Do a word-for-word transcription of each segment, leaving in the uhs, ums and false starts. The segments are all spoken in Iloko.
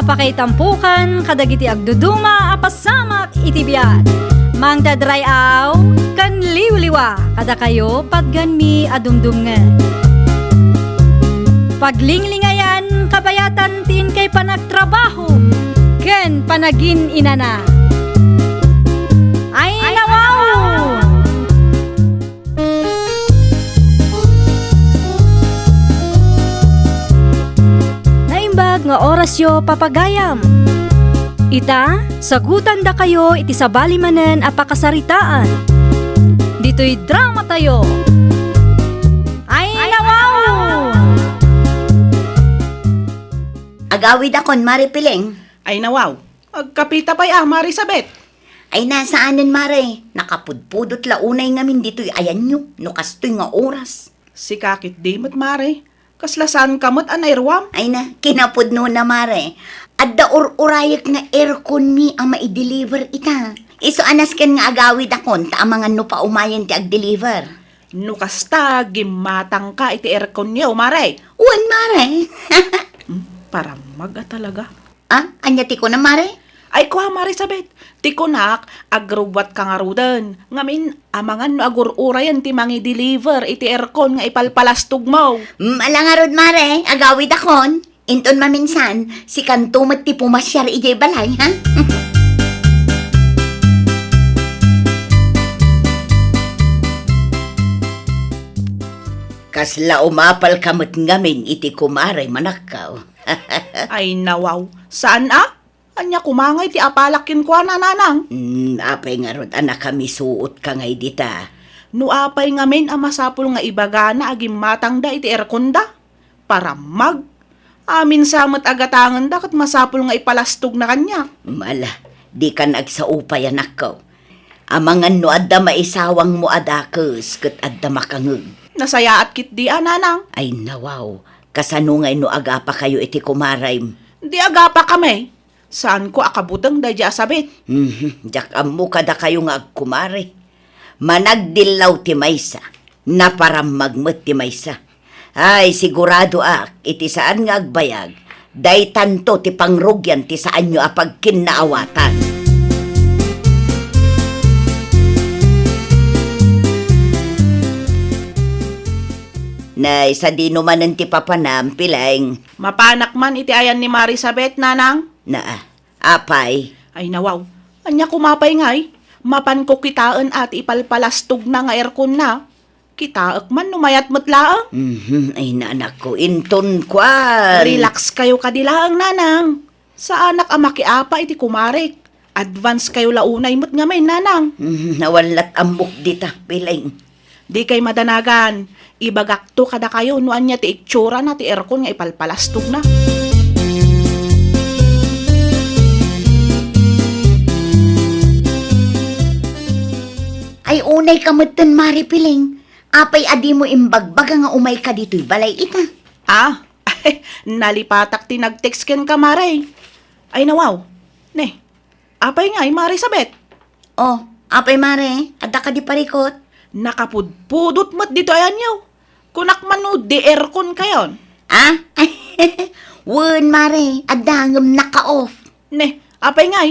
Pakaitampokan kadagiti agduduma a pasamak iti biag. Mangted ray-aw ken liwliwa kadakayo patganmi a dumdumngeg. Paglinglingayan kabayatan ti inkay panagtrabaho ken panagin-inana. Ay, nawaw! Naimbag nga orasyo, papagayam. Ita, sagutandakayo iti sabali manen a pakasaritaan. Ditoy dramatayo. Ay, nawaw! Agawidakon, Mare Piling. Ay, nawaw. Agkapita pay a, Mare Sabet. Ay, nasaanen, Mare. Nakapudpudot la unay ngamin ditoy ayanyo, no kastoy nga oras. Sika ketdi met, Mare. Kasla saanka met a nairuam? Ay na, kinapudnona, Mare. Adda ur-urayek nga aircon mi a maideliver ita. Isu a nasken nga agawidakon ta amangan no paumayen ti agdeliver. No kasta, gimmatangka iti airconyo, Mare. Wen, Mare. Hmm, parammag a talaga. Ah, ania ti kunam, Mare? Ay, kua, Mare Sabet. Ti kunak, agrubbuatka ngaruden. Ngamin, amangan no agur-urayen ti mangideliver iti aircon nga ipalpalastogmo. Mm, ala ngarud, Mare. Agawidakon. Inton maminsan, sikanto met ti pumasiar idiay balay, ha? Kasla umapalka met ngamin iti kumarem, anakko. Ay, nawaw. Saan a? Ania koma ngay ti apalak kenkuana, nanang? Hmm, apay ngarud a nakamisuotka ngay dita? No apay ngamin a masapul nga ibagana a gimmatangda iti airconda? Parammag! Amin sa met a gatangenda ket masapul nga ipalastogna kaniak. Ala, dikan agsao pay, anakko. Amangan no adda maisawangmo a dakes ket adda makangeg. Nasayaat ketdi a, nanang. Ay, nawaw. Kasano ngay no agapakayo iti kumarem? Di agapakami. Saanko a kabuteng daydiay a sabit. Mhm, diak ammo kadakayo nga agkumare. Managdillaw ti maysa, naparammag met ti maysa. Ay, siguradoak, iti saan nga agbayag, daytanto ti pangrugian ti saanyo a pagkinnaawatan. Nay, sadino manen ti papanam, Pileng? Mapanak man iti ayan ni Marisabet, nanang. Naa, apay? Ay, nawaw. Ania koma pay ngay? Mapanko kitaen a ti ipalpalastogna nga airconna. Kitaek man no mayat met laeng. Mhm, ay, na, anakko, inton kuan. Relax kayo kadi laeng, nanang. Saanak a makiapa iti kumarek. Advance kayo la unay met ngamin, nanang. Mhm, awan lat ammok dita, Pileng. Di kay madanagan, ibagakto kadakayo no ania ti itsurana ti aircon nga ipalpalastogna. Ay, unay ka metten, Mari Piling. Apay a dimo imbagbaga nga umayka ditoy balay ita? Ah, nalipatak ti nag-text kenka, Mare. Ay, nawaw. Ne, apay ngay, Mare Sabet? Oh, apay, Mare? Adda kadi parikut? Nakapudpudot met ditoy ayanyo. Kunak man no di aircon kayon. Ah? Wen, Mare. Adda ngem naka-off. Ne, apay ngay?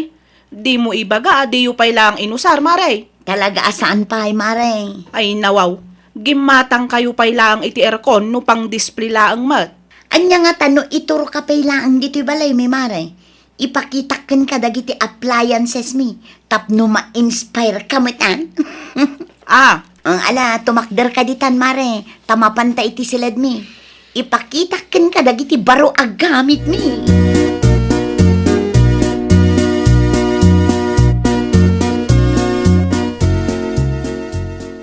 Dimo ibaga a diyo pay laeng inusar, Mare. Talaga a saan pay, Mare. Ay, nawaw. Gimmatang kayo pay laeng iti aircon no pang-display laeng met. Ania ngata no ituroka pay laeng ditoy balaymi, Mare? Ipakitak kenka dagiti appliancesmi tapno ma-inspire ka met, a? Ah. Ang ala, tumakder ka ditan, Mare, ta mapanta iti siledmi. Ipakitak kenka dagiti baro a gamitmi.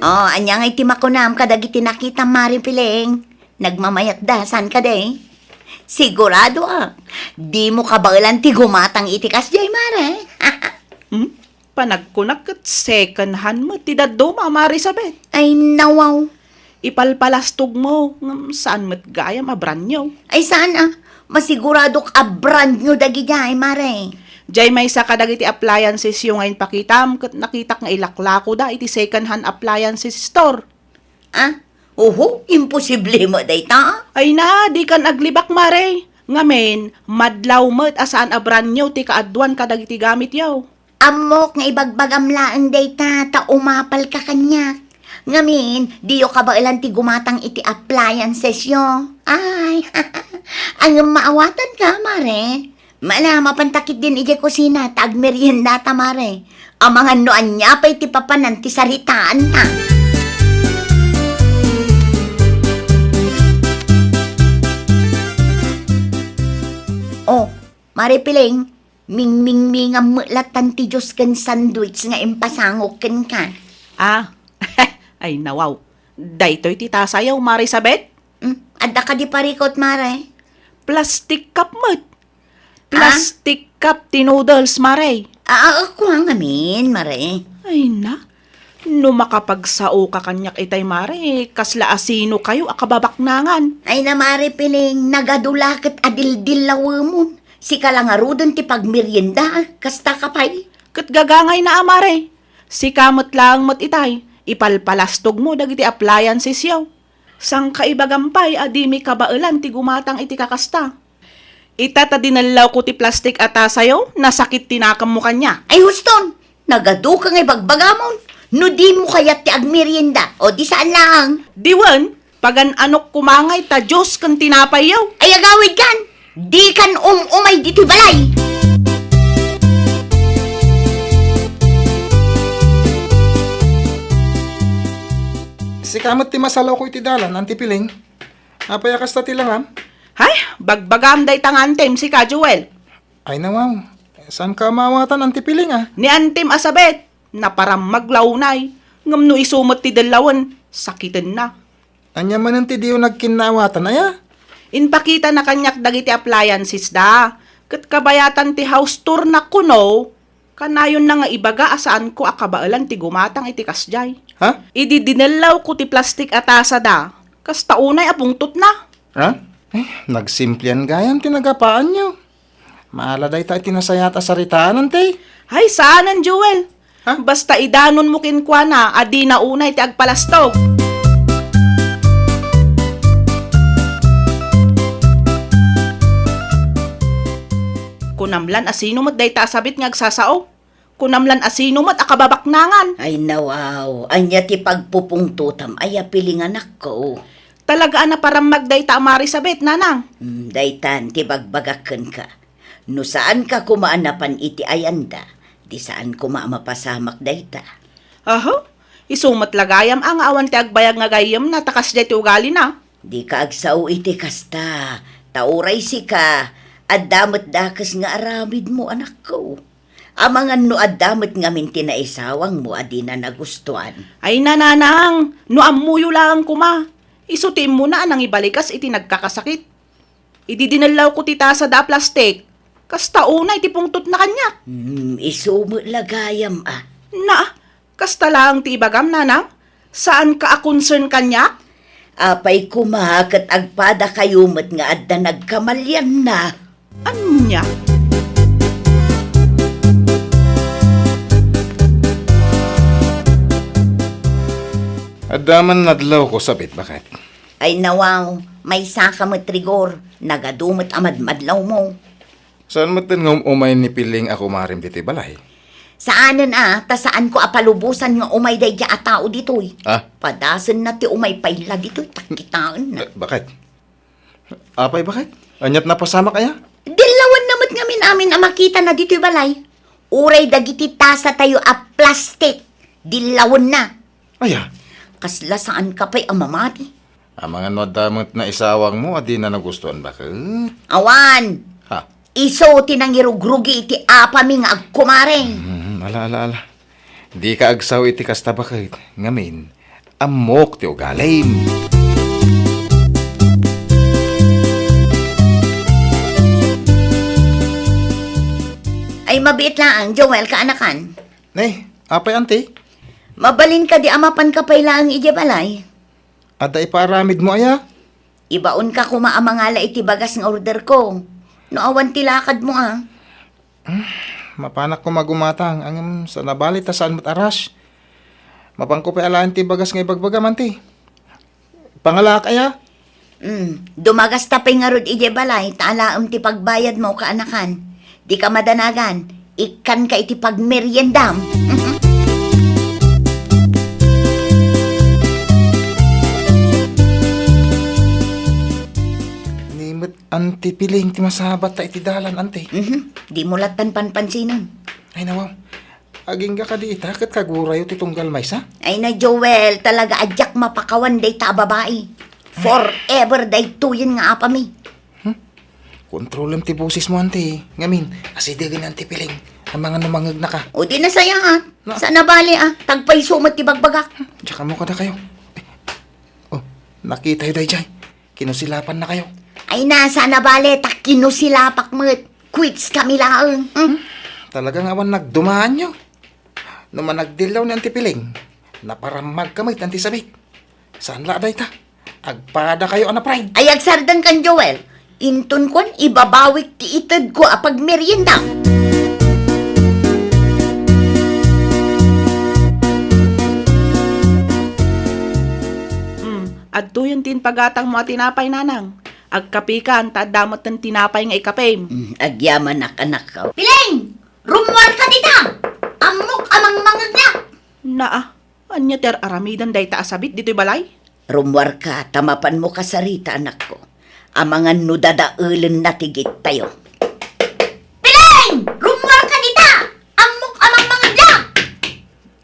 Oh, ania ngay ti makunam kadagiti nakitam, Mare Piling? Nagmamayatda, saan kadi? Sigurado a, dimo kabaelan ti gumatang iti kasdiay, Mare. Hmm? Panagkunak ket second hand met ti dadduma, Mare Sabet. Ay, nawaw. Ipalpalastogmo, ngem saan met gayam a brand new. Ay, saan a? Masiguradok a brand new dagidiay, Mare. Diay maysa kadagiti appliancesyo nga impakitam ket nakitak nga ilaklakoda iti second hand appliances store. Ah? Oho, imposible met dayta. Ay na, dikan aglibak, Mare. Ngamin, madlaw met a saan a brand new ti kaaduan kadagiti gamityo. Ammok nga ibagbagam laeng dayta ta umapalka kaniak. Ngamin, diyo kabaelan ti gumatang iti appliancesyo. Ay, ngem maawatanka, Mare. Mala, mapanta ketdin idiay kusina ta agmeriendata, Mare. Amangan no ania pay ti papanan ti saritaanta. Oh, Mare Piling, mingmingmingam met latan ti juice ken sandwich nga impasangok kenka. Ah, ay nawaw. Daytoy ti tasayo, Mare Sabet? Hmm, adda kadi parikot, Mare? Plastic cup met. Ah? Plastic cup ti noodles, Mare. Ah, ah, kua ngamin, Mare. Ay na, no makapagsaoka kaniak itay, Mare, kasla asinokayo a kababaknangan. Ay na, Mare Piling, nagadu la ket a dildillawemon. Sika la ngaruden ti pagmerienda, kasta ka pay. Ket gagangayna a, Mare. Sika met laeng met itay, ipalpalastogmo dagiti appliancesyo. Sangkaibagam pay a dimi kabaelan ti gumatang iti kakasta. Ita ta dinellawko ti plastik a tasayo, nasakit ti nakemmo kaniak. Ay, huston! Nagaduka nga ibagbagamon. No dimo kayat ti agmerienda, o di saan laeng. Di wen, pagan-anok koma ngay ta juice ken tinapayyo. Ay, agawidkan! Dikan um-umay ditoy balay! Sika met ti masalawko iti dalan, Auntie Piling. Apay a kasta ti langam? Hay, bagbagam dayta nga antim, sika, Joel. Ay, nawaw. Saanka a maawatan, Auntie Piling, a? Ni antim a sabet, naparammag la unay. Ngem no isu met ti dellawen, sakitenna. Ania manen ti diyo nagkinnaawatan, aya? Impakitana kaniak dagiti appliances da. Ket kabayatan ti house tour na kuno, kanayonna nga ibaga a saanko a kabaelan ti gumatang iti kasdiay. Ha? Idi dinellawko ti plastik a tasa da, kasta unay a pungtotna. Ha? Eh, nagsimplian gayam ti nagapaanyo. Maala dayta iti nasayaat a saritaan, Auntie. Hay, saanen, Joel. Ha? Basta idanonmo kenkuana a dina unay ti agpalastog. Kunam lan a sino met dayta a sabit nga agsasao? Kunam lan a sino met a kababaknangan? Ay, nawaw, ania ti pagpupungtotam, aya pilinganakko? Talaga a naparammag dayta a Mari Sabet, nanang. Hmm, daytan ti bagbagak kenka. No saanka koma a napan iti ayanda, di saan koma a mapasamak dayta. Aha? Isu met la gayam a nga awan ti agbayag nga gayyemna ta kasdiay ti ugalina. Dika agsao iti kasta, ta uray sika, adda met dakes nga aramidmo, anakko. Amangan no adda met ngamin ti naisawangmo a dina nagustuan. Ay, nanang, no ammoyo laeng koma, isu ti immuna a nangibalikas iti nagkakasakit. Idi dinellawko ti tasa da a plastik, kasta unay ti pungtotna kaniak. Hmm, isu met la gayam a. Na, kasta laeng ti ibagam, nanang? Saanka a concern kaniak? Apay koma ket agpadakayo met nga adda nagkamalianna? Ania? Adda man nadlawko, Sabit, baket. Ay nawaw, maysaka met, Rigor, nagadu met a madmadlawmo. Saan metten nga um-umay ni Piling a kumarem ditoy balay? Saanen a, ta saanko a palubosan nga umay daydiay a tao ditoy. Ah? Padasenna ti umay pay la ditoy, ta kitaenna. Eh, baket? Apay, baket? Aniat napasamak aya? Dillawenna met ngamin amin a makitana ditoy balay. Uray dagiti tasatayo a plastik, dillawenna. Aya? Kasla saanka pay a mamati. Amangan no adda met naisawangmo a dina nagustuan, baket? Awan! Ha? Isu ti nangirugrugi iti apami nga agkumareng. Hmm, ala, ala, ala. Dika agsao iti kasta, baket. Ngamin, ammok ti ugalim. Ay, mabiit laeng, Joel, kaanakan. Ne, apay, Auntie? Mabalin kadi a mapanka pay laeng idiay balay? Adda ipaaramidmo aya? Ibaonka koma a mangala iti bagas nga orderko. No awan ti lakadmo a. Hmm, mapanak koma gumatang, ngem saan a bali ta saan met a rush. Mapanko pay alaen ti bagas nga ibagbagam, Auntie. Pangalaak aya? Mm, dumagasta pay ngarud idiay balay, ta alaem ti pagbayadmo, kaanakan. Dika madanagan, ikkanka iti pagmeriendam. Ni met Anti Piling ti masabat ta iti dalan, Anti. Mhm, dimo lattan panpansinen. Ay, nawaw. Agingga kadi ita ket kagurayo ti tunggal maysa? Ay na, Joel, talaga a diak mapakawan dayta a babai. Forever daytoyen nga apami. Hmm? Kontrolem ti bosesmo, Anti. Ngamin, asidegen ni Anti Piling. Amangan no mangegnaka. O di nasayaat. Na- Saan a bali, ah. Tagpayso met ti bagbagak. Diak ammo kadakayo. Eh. Oh, nakitayo daydiay. Kinusilapannakayo. Ay na, saan a bali, ta kinusilapak met. Quits kami laeng. Hmm? Hmm? Talaga nga awan nagdumaanyo. No managdillaw ni Anti Piling, naparammagka met, Anti Sabit. Saan la dayta? Agpadakayo a na-pride. Ay, agsardengkan, Joel. Inton kuan, ibabawik ti itedko a pagmerienda. Hmm, adtoyen ti impagatangmo a tinapay, nanang. Agkapikan, ta adda met tinapay nga ikapim. Hmm, agyamanak, anakko. Piling! Rummuarka dita! Ammok a mangmangegna! Naa, ania ti ar-aramiden dayta a sabit ditoy balay? Rummuarka ta mapanmo kasarita, anakko. Amangan no dadaelenna ti gittayo. Piling! Rummuarka dita! Ammok a mangmangegna!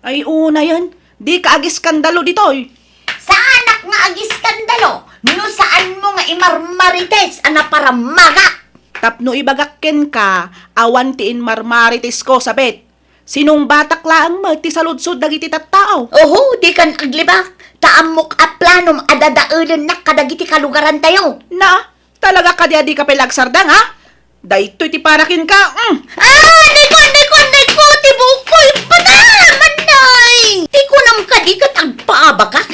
Ay, unayen, dika agiskandalo ditoy. Saanak nga agiskandalo no saanmo nga imarmarites a naparammagak. Tapno ibagak kenka, awan ti inmarmaritesko, sabit. Sinungbatak laeng met ti saludsod dagiti tattao. Oho, dikan aglibak, ta ammok a planom a dadaelennak kadagiti kalugarantayo. Na, talaga kadi a dika pay la agsardeng, ha? Daytoy ti para kenka, mm. Ah, naku, naku, naku, ti buokko, ipataman, nay! Ti kunam kadi ket agpaabakak?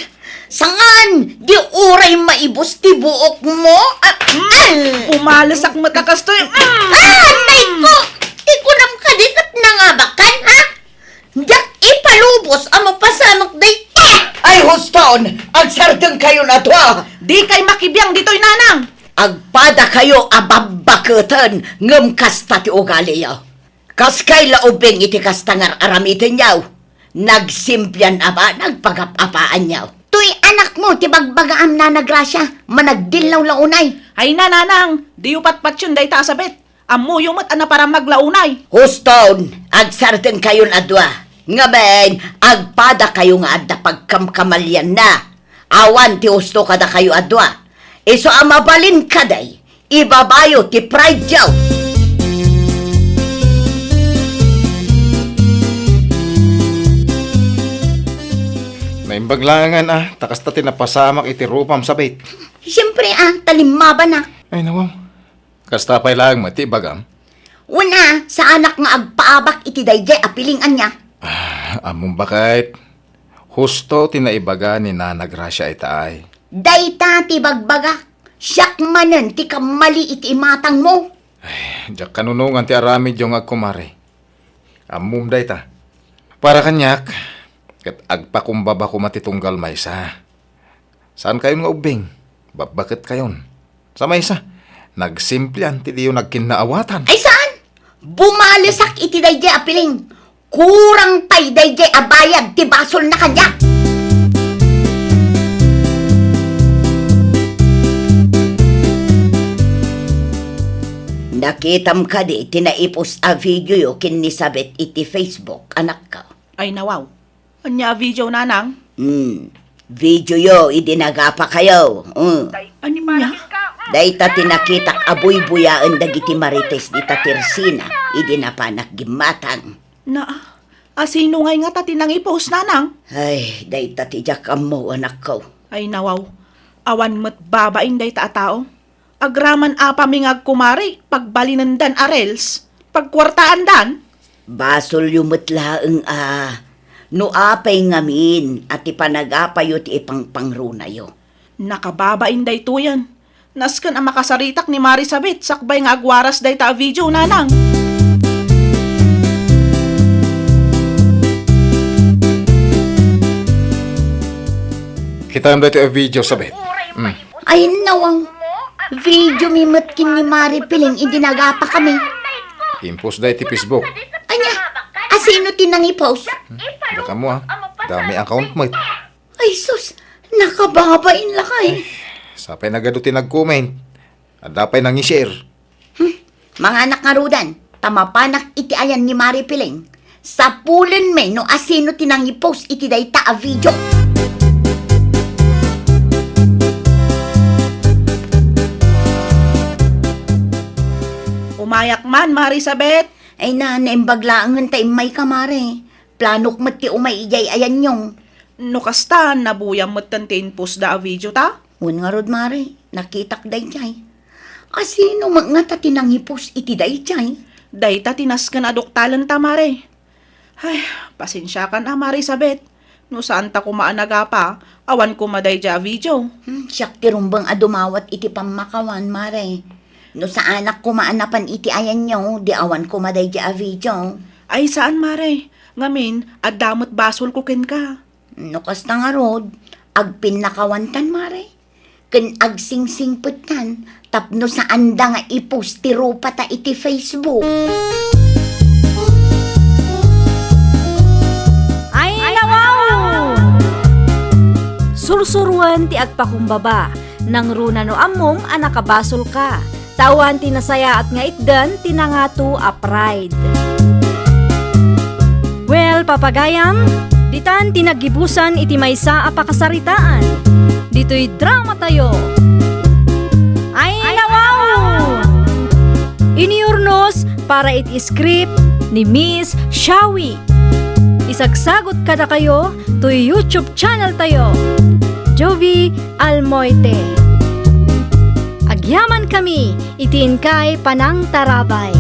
Saan, di uray maibus ti buokmo? Ah, mm. Pumalesak met a kastoy. Mm. Ah, nay ko! Ti kunam kadi ket nangabakan, ha? Diak ipalubos a mapasamak dayta! Ay, huston! Agsardengkayon a dua! Dikay makibiang ditoy, nanang! Agpadakayo a babbaketen ngem kasta ti ugaliyo. Kaskay la ubing iti kasta nga ar-aramidenyo. Nagsimplian a ba nagpagap-apaanyo. Toy anakmo ti bagbagaam, Nana Gracia, managdillaw la unay. Ay na, nanang, diyo patpatien dayta a sabit. Ammoyo met a naparammag la unay. Huston, agsardengkayon a dua. Ngamin, agpadakayo nga adda pagkamkamalianna. Awan ti husto kadakayo a dua. Isu a mabalin kadi, ibabayo ti pride-yo. Naimbag laengen a, ta kasta ti napasamak iti rupam, sabit. Siempre a, ta limmabanak. Ay, nawaw. Kasta pay laeng met ti ibagam? Wen a, saanak nga agpaabak iti daydiay a piling ania. Ah, ammom baket, husto ti naibaga ni Nana Gracia ita ay. Dayta ti bagbagak, siak manen ti kammali iti imatangmo. Ay, diak kanunongan ti aramidyo nga agkumare. Ammom dayta. Para kaniak, ket agpakumbaba koma ti tunggal maysa. Saankayon nga ubbing, babbaketkayon. Sa maysa, nagsimplian ti diyo nagkinnaawatan. Ay saan? Bumalesak iti daydiay a piling. Kurang pay daydiay a bayad ti basolna kaniak. Nakitam kadi ti naipost a videoyo ken ni Sabet iti Facebook, anakko? Ay, nawaw. Ania a video, nanang? Hmm. Videoyo idi nagapakayo. Hmm. Ania? Dayta ti nakitak a buybuyaen dagiti marites dita Tirsina idi napanak gimmatang. Naa, asino ngay ngata ti nangipost, nanang? Ay, dayta ti diak ammo, anakko. Ay, nawaw. Awan met babain dayta a tao. Agraman apami nga agkumari, pagbalinendan a reels, pagkuartaandan. Basolyo met laeng a no apay ngamin a ti panagapayyo ti ipangpangrunayo. Nakababain daytoyen. Nasken a makasaritak ni Marisabet sakbay nga agwaras dayta a video, nanang. Kitaem daytoy a video, Sabet. Mm. Ay, nawang. Video mi met ken ni Mari Piling idi nagapakami. Impostda iti Facebook. Ania? Asino ti nangipost? Dakamu, a. Dami account met. Ay, sus. Nakababain lakay. Sapay nagadu ti nag-comment. Adda pay nangi-share. Hmm. Manganak ngaruden, ta mapanak iti ayan ni Mari Piling. Sapulenmi no asino ti nangipost iti dayta a video. Umayak man, Mari Sabet. Ay na, naimbag laengen ta immayka, Mari. Planok met ti umay idiay ayanyo. No kasta, nabuyam metten ti impostda a video ta? Wen ngarud, Mari, nakitak daydiay. Asino met ngata ti nangipost iti daydiay? Dayta ti nasken a doktalenta, Mari. Ay, pasensiakan a, Mari Sabet. No saanta koma a nagapa, awan koma daydiay a video. Hmm, siak ti rumbeng a dumawat iti pammakawan, Mari. No saanak koma a napan iti ayanyo, di awan koma daydiay a video. Ay, saan, Mari. Ngamin, adda met basolko kenka. No kasta ngarud, agpinnakawantan, Mari. Ken agsingsingpettan tapno saanda nga ipost ti rupata iti Facebook. Ay, nawaw! Sursuroen ti agpakumbaba, nangruna no ammom a nakabasolka. Ta awan ti nasayaat nga itdan ti nangato a pride. Well, papagayam, ditan ti naggibusan iti maysa a pakasaritaan. Ditoy drama tayo. Ay, nawaw! Iniurnos para iti script ni Miss Shawi. Isagsagot kadakayo toy YouTube channel tayo, Jovie Almoite. Agyaman kami iti inkay panangtarabay.